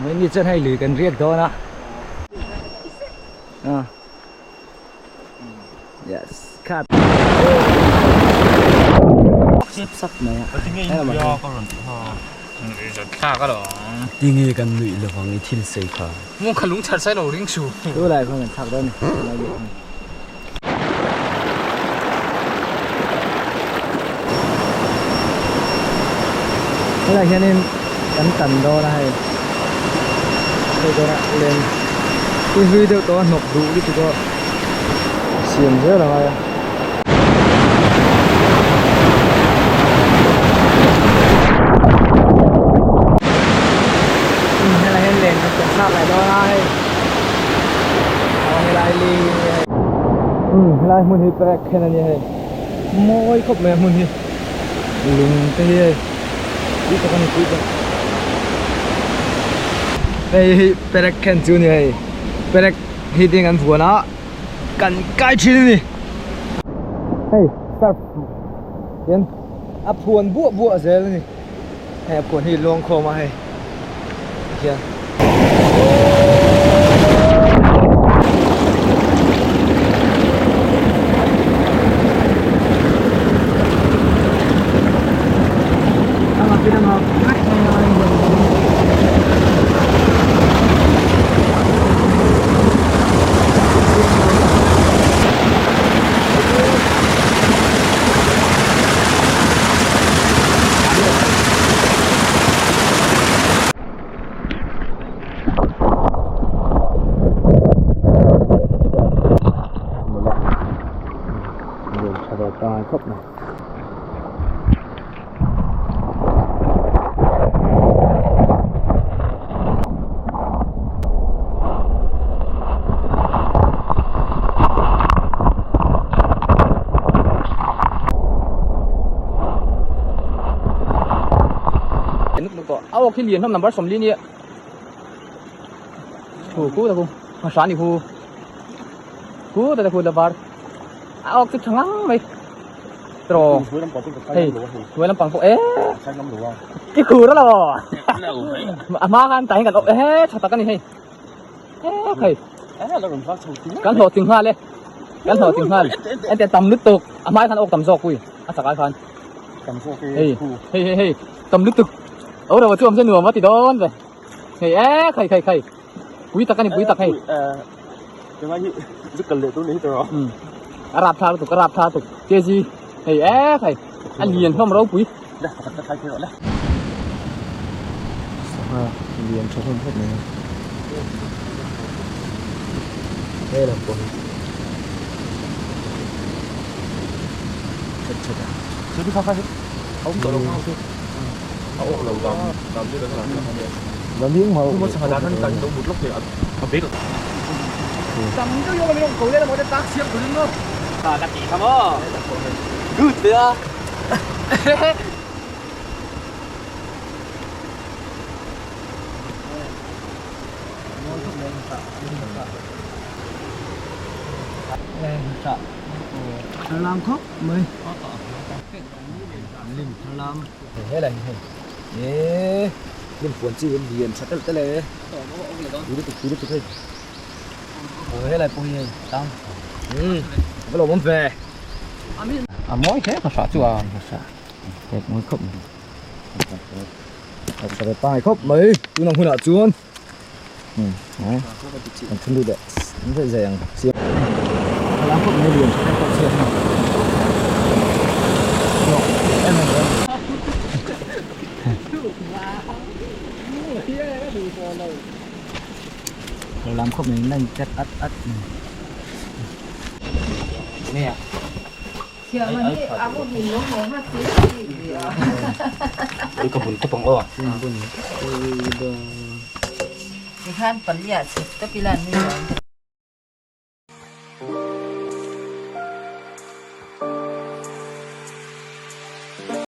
Mai ni chuan hei lui kan riak dawn a. Ah. Yes. Cut. Sap sap mai a. Tinge kan nuih lovang i thil sawi kha. Mawng kha lung chhar sai lo ring su. Tu lai khan kan thlak dawn ni. Helai hianin kan tan dawn a hei hei dawn a len i hlui deuh tawh a hnawk duh lutuk a siam zel a ngai a. Helai hian len kan tan thlak leh dawn a hei. Helai hmun hi pack khen a nia hei mawi khawp mai a hmun hi lung te hi hei tui tak a ni tui tak hei hi perek khen chu a ni hei perek hi ding an vuan a kan kai thin a ni hei surf hian a phuan buah buah zel a ni. Hei a phuan hi luang khawm a hei hian. A awk hi lian hlawm number 40 nia thu ku ta ku a hran i hu ku ta ta khu la var a awk chu tha ngang mai trawng hei hnuai lampang pawh e i khur a lo a hma khan tah hian kan awk e tha tak a ni hei e khai kan hlawhtling nghal e kan hlawhtling nghal ente tam lutuk a hmai khan awk tam zawk pui a chak ai khan hei hei hei hei tam lutuk âu reuh chu awm se nuam a ti dawn ve hei e khai khai khai pui tak a ni pui tak hei a rap tha lutuk a rap tha lutuk kg hei e khai a lian hlawm ropui Sangha lian tha hlawm khawp mai a he lam pawh hi that that a Thar lam khawp mai lim thar lam helai hi hei e lim puan chi lian tha telh telh e tui lutuk tui lutuk hei aw helai pawh hi hei tang umm a va lo awm ve a mawi hle ka hrah chu a hek mawi khawp mai hek tha ve pangai khawp mai tuna hmunah chuan umm an thun lut leh an zai zai ang siam thlalak khawp mai lian tha tak tak chhiat hna em em em thlalak khawp mai lan chat at at nè Tikhan palia chhit ka pilan ni.